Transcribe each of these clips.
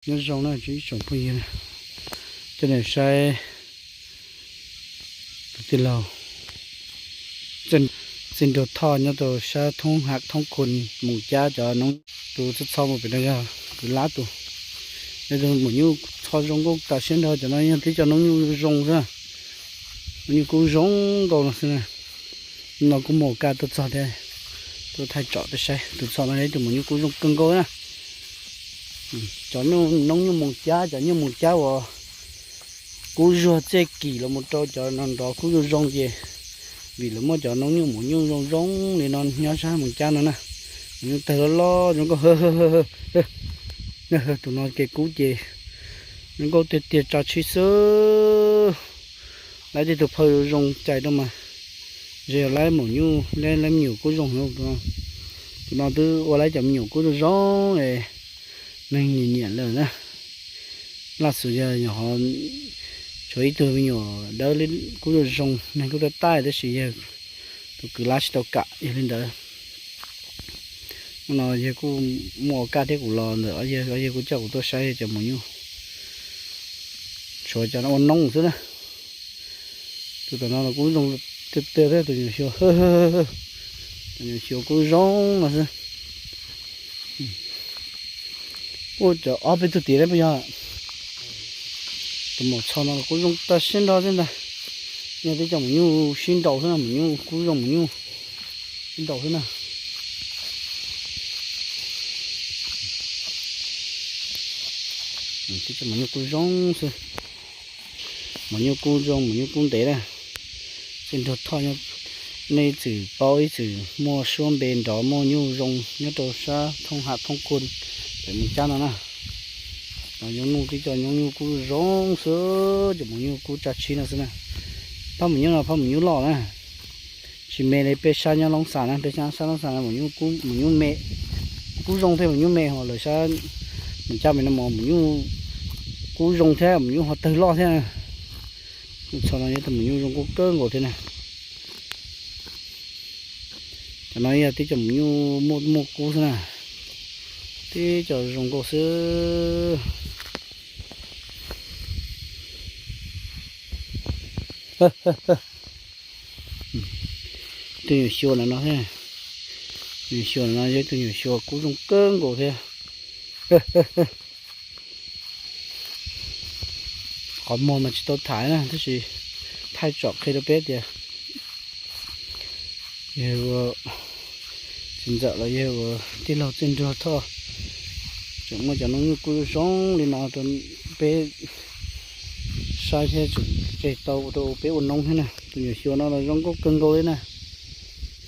Nyob zoo na ib tsoom phooj ywg, coj nej saib tus tij laug Txij Nraug Thoj nyob rau sab thoob ham thoob khu Moos Cab cov noob. Tus txho txho mus pem no yog kwv Lab tus. Yog tus maum nyuj txho zoo nkauj tas siab nrho, cov no yog tib co noob nyuj zoo xwb. Noob nyuj kub zoo nkauj no xwb na. No kuj muaj kaj tuaj txog thiab, tuaj thaij tsom peb saib. Tus txho no yog ib tug maum nyuj kub zoo kawg nkaus na. Cov noob nyuj Moos Cab, cov nyuj Moos Cab uas kub zuag txij Kim los mus rau cov no nrov kub zoo zoo ces vim lawv muaj cov noob nyuj maum nyuj zoo zoo li no nyob sab Moos Cab no na. Maum nyuj tawg loj loj zoo nkauj. Tus no ces kub ces zoo nkauj tiag tiag tsa tshib xwb. Laib tej tug phaw zoo zoo cais rau mas, ze laib maum nyuj, laib me nyuam kub zoo. Tus no twb ua laib cov me nyuam kub zoo zoo es neeg nyiam nyiam lawm na. Laj xus yog nyuam qhuav tshuav ib tug me nyuam dawb kub zoo zoo, neeg kuj tau taij tab sis yawg tus kwv Lab tsis tau kam yog li ntawd. Hnub no yawg kuj muaj ua kaj thiab kuv los ntawm yawg, yawg kuj coj kuv tuaj saib cov maum nyuj. Tshuav cov no ua noob xwb na. Tus tom no los kub zoo tiag tiag thiab tus nyuam xyuas. Tus nyuam xyuas kub zoo no xwb. Ua cov ob peb tug tim thiab puas yog? Tus maum txho no los kub zoo tas siab nrho thiab ntag. Yog tib co maum nyuj sib nraus xwb na, maum nyuj kub zoo maum nyuj sib nraus xwb na. Tib co maum nyuj kub zoo xwb. Maum nyuj kub zoo, maum nyuj kub ntev na. Txij Nraug Thoj, nej ib txwm paub ib txwm muaj suab npe nrov muaj nyuj zoo nyob rau sab thoob ham thoob khu pem Moos Cab no na. Los yoov nuj tib co noob nyuj kub zoo xwb, cov maum nyuj kub tsa tshib no xwb na. Phab maum nyuj no phab maum nyuj loj na. Tsis me li peb sab nyob Loob Xas na, peb sab Loob Xas no maum nyuj kub, maum nyuj me, kub zoo thiab maum nyuj me, ho lawv sab Moos Cab me no mas maum nyuj kub zoo thiab maum nyuj ho tawg loj thiab. Txho no yog tus maum nyuj zoo nkauj kawg nkaus thiab na. Cov no yog tib co maum nyuj muaj muaj kub xwb na, tib co zoo nkauj xwb. Tus nyuam xyuas no no thiab, tus nyuam xyuas no no yog tus nyuam xyuas kub zoo kawg nkaus thiab. Qhov muag mas tsis tau tham na tab sis thaij tsom qhia rau peb tias yog ua txiv ntxawm los yog ua tij laug Txij Nraug Thoj tseem muaj cov noob nyuj kub zoo li no rau peb saib thiab tseem tseg tau rau peb ua noob thiab na. Tus nyuam xyuas no los zoo nkauj kawg nkaus li na.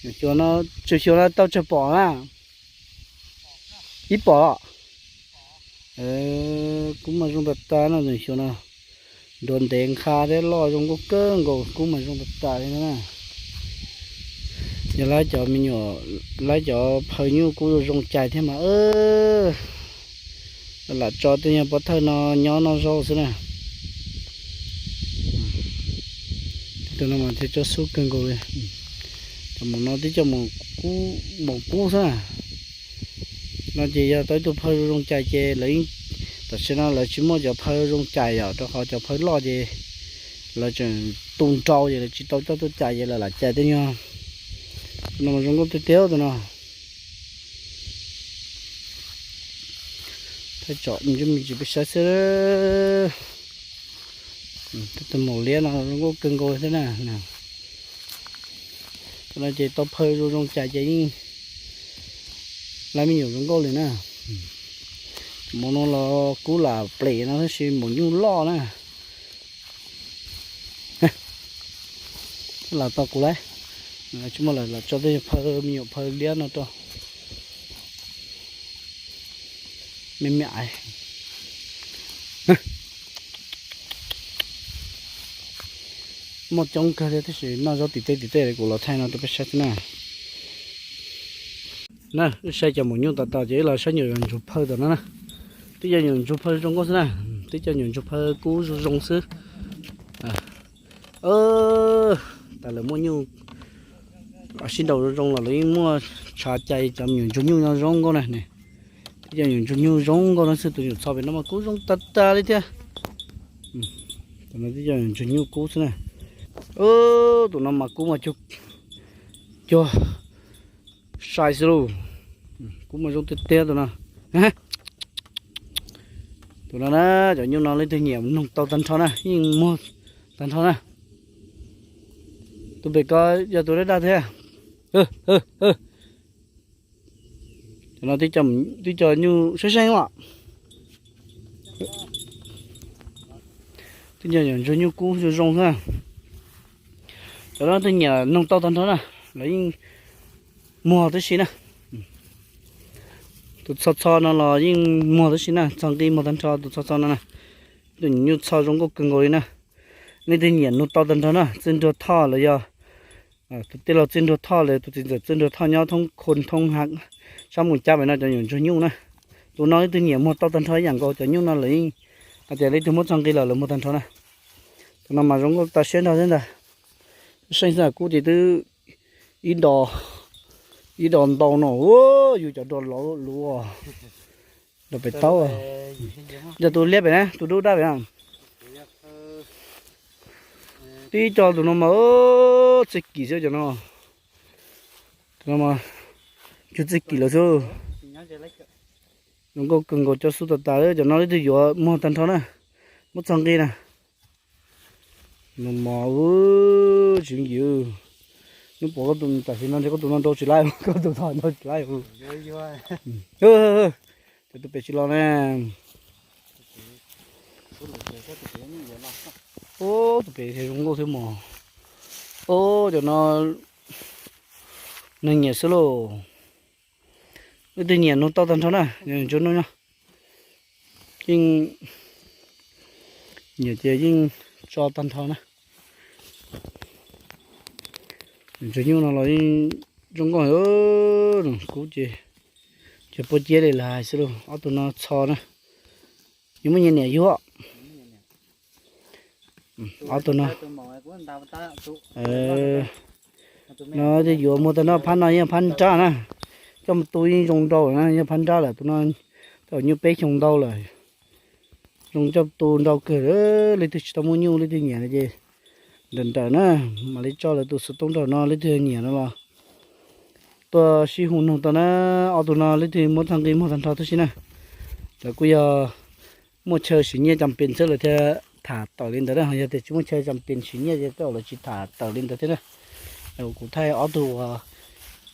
Nyuam xyuas no, tus xyuas no tau tsawg pom na? Ib pom. Kub mas zoo tas tas no, tus nyuam xyuas no nruas ntev nqha thiab loj zoo nkauj kawg nkaus, kub mas zoo tas tas li na. Yog lawv cov me nyuam, lawv cov phaw nyuj kub zoo zoo cais thiab mas lam tso tej nyuag pov thawj no nyob noj zaub xwb na. Tus no mas thiaj tsob xub kawg nkaus li. Cov maum no tib co maum kub xwb na. No ces yog tau ib tug phaw zoo zoo cais ces lawv, tam sim no lawv tsis muaj cov phaw zoo cais yom, rau qhov cov phaw loj ces lawv tseem tu nrau ces lawv tsis tau coj tuaj cais ces lawv lam cais tej nyuag. Tus no mas zoo nkauj tiag tiag tus no. Thaij tsom me ntsis me ntsis peb saib xwb. Tus maum liab no zoo nkauj kawg nkaus thiab na. Tus no ces tau phaw zoo zoo cais ces yeej lawv me nyuam zoo nkauj li na. Maum no los kub lam ples no tab sis maum nyuj loj na. Lam tau kuv lawm, tsis muaj lawm lam tso tej phaw me nyuam phaw liab no rau. Me me aiv. Muaj coob kawg thiab tab sis noj zaub tim tej tim tej kuv los thaij no rau peb saib xwb na. Na, wb saib cov maum nyuj tas tas ces wb los saib nyuam ntsuag phaw tom no na. Twb cov nyuam ntsuag phaw zoo nkauj xwb na, twb cov nyuam ntsuag phaw kub zoo zoo xwb. Tas lawv muaj nyuj sib nraus zoo zoo los lawv yeej muaj tshav cai cov me nyuam ntsuag nyuj no zoo nkauj na. Tib co nyuam ntsuag nyuj zoo nkauj no xwb, tus nyuam txho pem no mas kub zoo tag tag li thiab. Tus no tib co nyuam ntsuag nyuj kub xwb na. Tus no mas kub mas cuag sai xwb lauj. Kub mas zoo tiag tiag tus no. Tus no na, cov nyuj no leej twg nyiam noog tau tag nrho na, yeej muag tag nrho na. Tus pem ko yog tus daj daj thiab. Cov no tib co nyuj seeb seeb os. Tib co nyuam ntsuag nyuj kub zoo zoo xwb. Cov no leej twg nyiam noog tau tag nrho na, lawv yeej muag tib si na. Tus txho txho no los yeej muag tib si na, txho nqi muag tag nrho tus txho txho no na. Tus nyuj txho zoo nkauj kawg nkaus li na. Leej twg nyiam noog tau tag nrho na, Txwj Nruag Thoj los yog tus tij laug Txwj Nruag Thoj los tus txiv ntxawm Txwj Nruag Thoj nyob thoob Khoo thoob Hav sab Moos Cab pem no cov nyuam ntsuag nyuj na. Tus no leej twg nyiam muag tau tag nrho ib yam nkaus, cov nyuj no lawv yeej hais tias leej twg muab txog nqi lawm lawv muag tag nrho na. Tus no mas zoo nkauj tas siab nrho thiab ntag. Seej xwb kub ces twb ib do, ib do ntau no, yus cov do lov luv, do pem taub. Yog tus liab pem na, tus dub dab pem na. Tib co tus no mas txij kim xwb cov no. Tus no mas cuag txij kim lawm xwb. Zoo nkauj kawg nkaus cov xub tas tas, cov no leej twg yuav muag tag nrho na, muab txog nqi na. No mas tsis yooj yim. Hnub pom koj tus tam sim no ntshe koj tus no nrau tsis laib, koj tus no nrau tsis laib. Cov tus pem tsis los na. Ub, tus pem zoo nkauj thiab mos. Ub, cov no neeg nyiam xwb lauj. Leej twg nyiam nug tau tag nrho na, ntsuag nyuj no. Yeej nyiam ces yeej tso tag nrho na. Ntsuag nyuj no los yeej zoo nkauj, kub ces cov puab ciab li lawv hais xwb lauj. Ob tug no txho na, yus muaj nyias niam yug. Ob tug no, no twb yuav muag tag no, phab no yog phab nrab na. Coj mus tu yeej zoo nraug na, yog phab nrab lawm tus no, tau nyuj peb xyoo ntau lawm. Zoo coj tu nraug kawg, leej twg tsis tau muaj nyuj leej twg nyiam no ces nrawm nrawm na, mam li tso lawv tus xov tooj nraum no, leej twg nyiam no los tuaj sib hu nug tau na. Ob tug no leej twg muab txog nqi muag tag nrho tib si na. Lawv kuj yog muaj chaw siv nyiaj cam pes xwb lawv thiaj tham tawm li ntawd na, yog tias tsis muaj chaw cam pes siv nyiaj ces tej zaum lawv tsis tham tawm li ntawd thiab na. Kuv thaij ob tug uas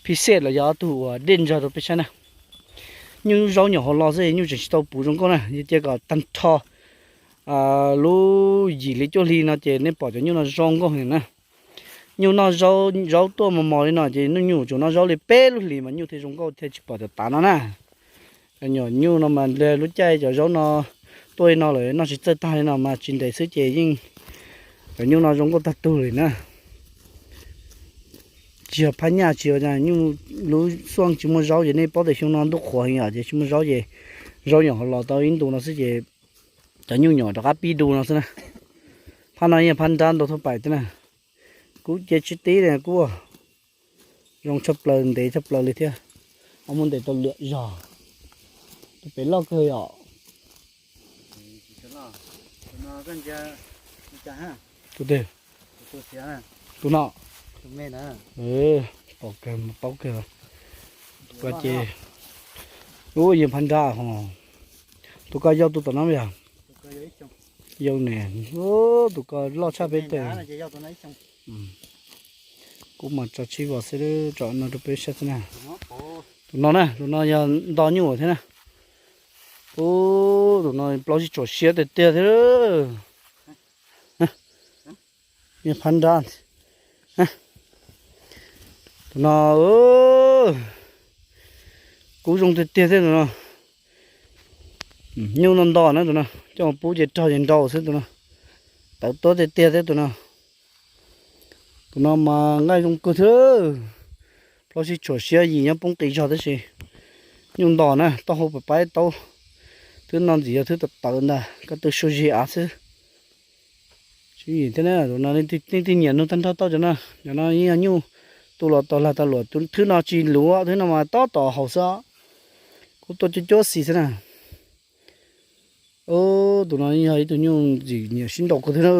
phij xej los yog ob tug uas dej ntsog rau peb saib na. Nyuj zaub nyuam hauv los xwb, nyuj tseem tsis tau puv zoo nkauj na, yog cia kom tag nrho lub yim hli cuaj hli no ces nej pom cov nyuj no zoo nkauj heev na. Nyuj noj zaub tuaj mos mos li no ces nyuj tsuas noj zaub li peb lub hlis mas nyuj thiaj zoo nkauj thiaj tsis pom cov tav no na. Cov nyuam nyuj no mas lub caij cov zaub no tuaj li no lawm noj tsis txawj tag li no mas tsis ntev xwb ces yeej, cov nyuj no zoo nkauj tag tug li na. Tsis yog phab nyaj tsis yog nyuj, lub xuaj tsis muaj zaub ces nej paub tias xyoo no ntuj qhuav heev yom ces tsis muaj zaub ces zaub nyuam qhuav los tau ib ntu no xwb ces cov nyuj nyuam rov qab pib du no xwb na. Phab no yeej phab nrab ntau thaj pais thiab na. Kub cia tsis tib li kub, zoo tshaj plaws ntev tshaj plaws li thiab. Ho muaj ntes tau lwm zog. Tus pem loj kawg yom. Tus twg? Tus no. Paub kawg, paub kawg. Tus ko ces, ub, yeej phab nrab ho. Tus ko yau tus tom no yog? Yau ne, tus ko loj tshaj peb teg. Kuv mas tso tsib vos xwb, tso no rau peb saib xwb na. Tus no na, tus no yog nto nyuj thiab na. Ub, tus no plaub tsib tshua siab tiag tiag thiab. Phab nrab. Tus no kub zoo tiag tiag thiab tus no. Nyuj no nto na tus no, coj mus pub ces rog ces nrau xwb tus no. Tawv tuab tiag tiag thiab tus no. Tus no mas nqaij zoo kawg thiab. Plaub tsib tshua siab yim nyob poob qis zog tab sis nyuj nto na, taub hau pab taub, twb no ntxim yog twb tawv tawv ntag, ko tw su zig av xwb. Tsis yim thiab na, tus no leej twg nyiam nug tag nrho tau cov no, cov no yeej yog nyuj tu los tau lag tau luam, thwb no tsis luv, thwb no mas tob tom haus xwb. Ub, tuaj cuab cuab xis xwb na. Ub, tus no yog ib tug nyuj ntxim nyiam sib nraus kawg thiab na.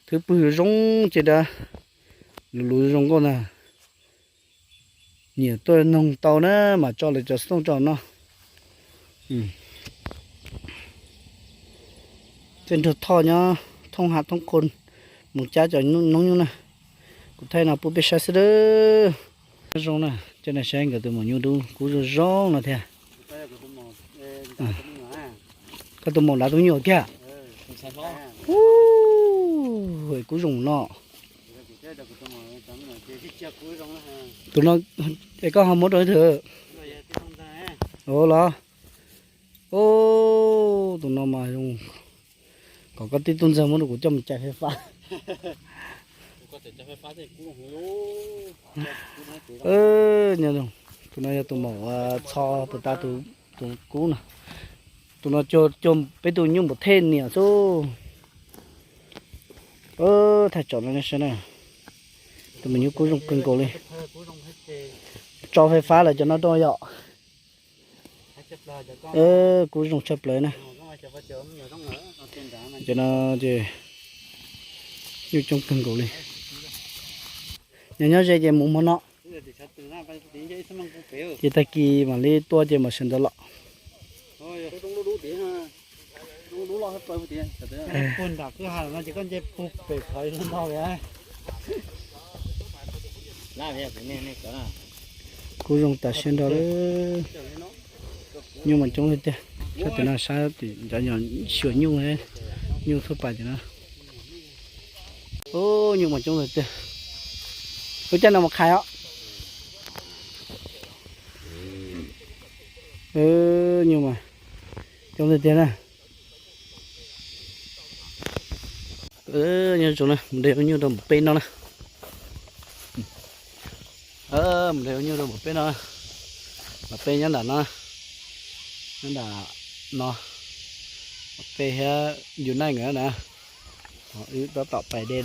Thwb pwg zoo zoo ces dab, luv luv zoo nkauj ntag. Nyiam tuaj noog tau na mas tso lawv cov xov tooj tso noj. Tej nrog Thoj nyob thoob hav thoob qhua mus cab cov noob nyuj na. Kuv thaij no pub peb saib xwb dab. Zoo na, coj nej saib nkawd tus maum nyuj dub kub zoo zoo no thiab. Koj tus maum dav tus nyuj kiag. Ub, kub zoo no. Tus no es koj ho muab rau ib tug los? Ub, tus no mas zoo. Kom koj tib tug ntxawg muab rau kuv coj mus cais fais fab. Tus no yog tus maum txho puas tas tus kub no. Tus no cuag peb tus nyuj npam thej niam xwb. Thaij tsom no nej saib na. Tus me nyuj kub zoo kawg nkaus li. Tso fais fab lawm cov no rau yom. Kub zoo tshaj plaws na. Cov no ces nyuj coob kawg nkaus li. Nyob nyob ze ces mus hmo no. Ces tag kis mam li tuaj ces mam sawv ntxov los. Kub zoo tas siab nrho li. Nyuj mas coob li tiag. Sab tim no sab tim cov nyuam xyuas nyuj, nyuj thuaj pais tim no. Ub, nyuj mas coob li tiag. Ub, caij no mus qhais os. Nyuj mas coob li tiag na. Nyob zoo na, mus de ua nyuj rau npam peb noj na. Mus de ua nyuj rau npam peb noj. Npam peb nyob nram no, nyob nram no. Npam peb thiab yus neej nkawd na. Wb tab tom pais de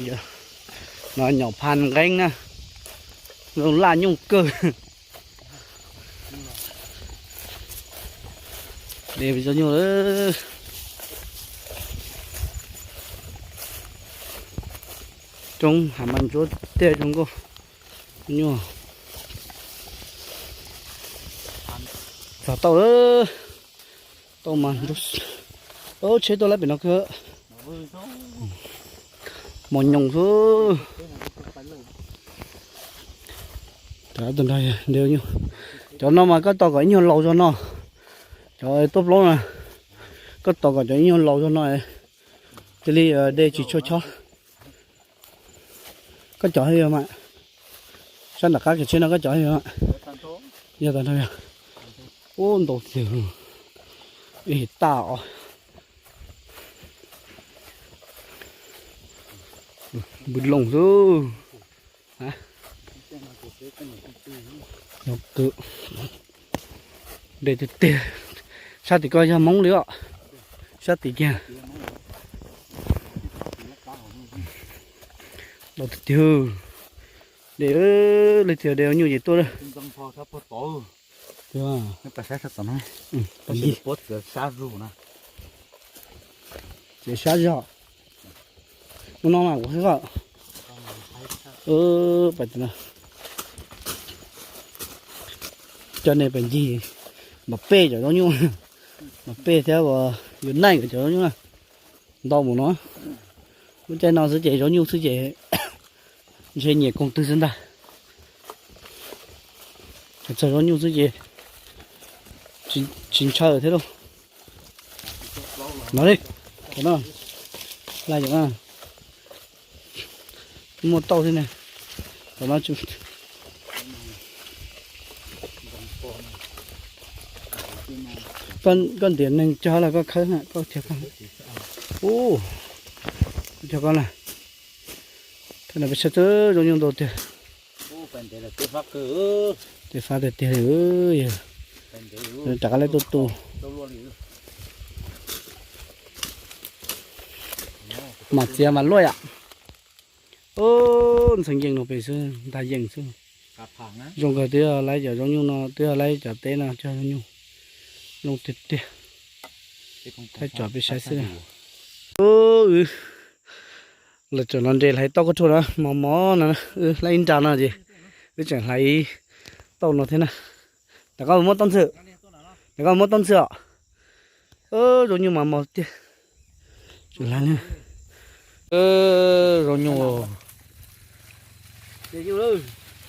no, nyom pha nqeeb na. Zoo laj nyuj kawg. De peb cov nyuj lawm. Coob, hav mas ntsuab tiag zoo nkauj. Nyuj txog tauj lawm. Tauj mas ntsuab, tsheb tuaj lawm pem no kawg. Mos nyoos xwb. Cov no mas koj tos kom ib nyuag laus zog no. Cov tuaj plaub na, koj tos kom cov ib nyuag laus zog no thiaj li de tsis tshua chob. Koj cov yog mas, sab nram qab kev tsheb no koj cov yog, yog tag nrho yog. Ub, ntau tiag, ib tag os. Npws loos xwb. De tiag tiag. Sab tim ko yog Hmoob li os. Sab tim kiag. Ntau tiag tiag. De, leej twg de ua nyuj ces tuaj. Tsev sab zog. Mus no mas kuv qhib koj. Coj nej pais ncig npam peb cov zaub nyuj, npam peb thiab uas yus neej cov zaub nyuj na. Ntau mus no, lub caij no xwb ces zaub nyuj xwb ces ntshe nyiam koog twg xwb ntag. Txog zaub nyuj xwb ces tsis ntshaw thiab lauj. No li, no, laj cov no muaj tauj thiab ne. Tom no koj ntiav neeg cog los koj khawb na, koj cog koj. Ub, koj cog koj na. Thaum no peb saib twb zoo nyuj ntau tiag. Tej fab tiag tiag li, rov qab leb tuaj tu. Mam txiav mas luaj yam. Ub, ntxhee yeej no pem xwb, ntag yeej xwb. Zoo kawg twb yog laib cov zaub nyuj no, twb yog laib cov teb no cog zaub nyuj. Zoo tiag tiag. Thaij tsom peb saib xwb. Wb los tseem los nres hlais tauj khaub rhuab na, mos mos no, wb hlais ib nra no ces wb tseem hlais tauj no thiab na. Tam koj muab tauj ntxhw, tam koj muab tauj ntxhw os. Zoo nyuj mas mos tiag. Tseem hlais, zoo nyuj,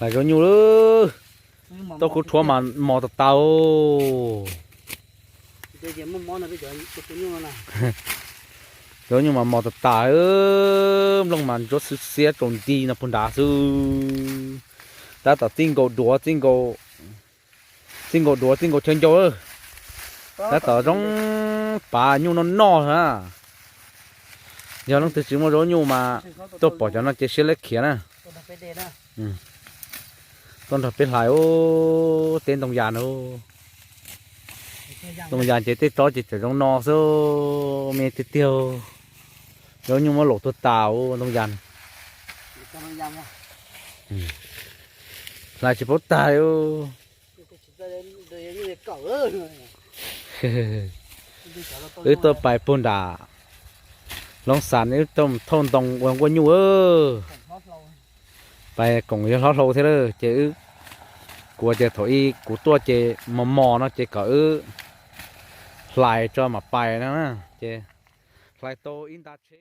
hlais zoo nyuj lawm. Tauj khaub rhuab mas mos tas tas. Zoo nyuj mas mos tas tas, nplooj mas ntsuab xiab xiab tsaus nti no puag nrad xwb. Tab tom txij nkaus duav, txij nkaus duav txij nkaus chaw ncau lawm. Tab tom zoo pav nyuj noj noj na. Yog leej twg tsis muaj zaub nyuj mas tuaj pom cov no ces siab lab khiav na. Tuaj nrog peb hlais teb ntoo yas no. Ntoo yas ces tej tsob ces tseem zoo no xwb, me tiag tiag. Zaub nyuj muab laus tuag tas ntoo yas. Hlais tsis paub tag li. Wb tuaj pais puag nram Loob Xas, wb tuaj thauj ntoo ua nkuaj nyuj. Pais koom yog hlob hlau thiab lawm ces wb, kuv tias thaum ub kuv tuaj ces mos mos no ces kom wb hlais tso mam pais no na. Ces hlais tau ib nta tsheb.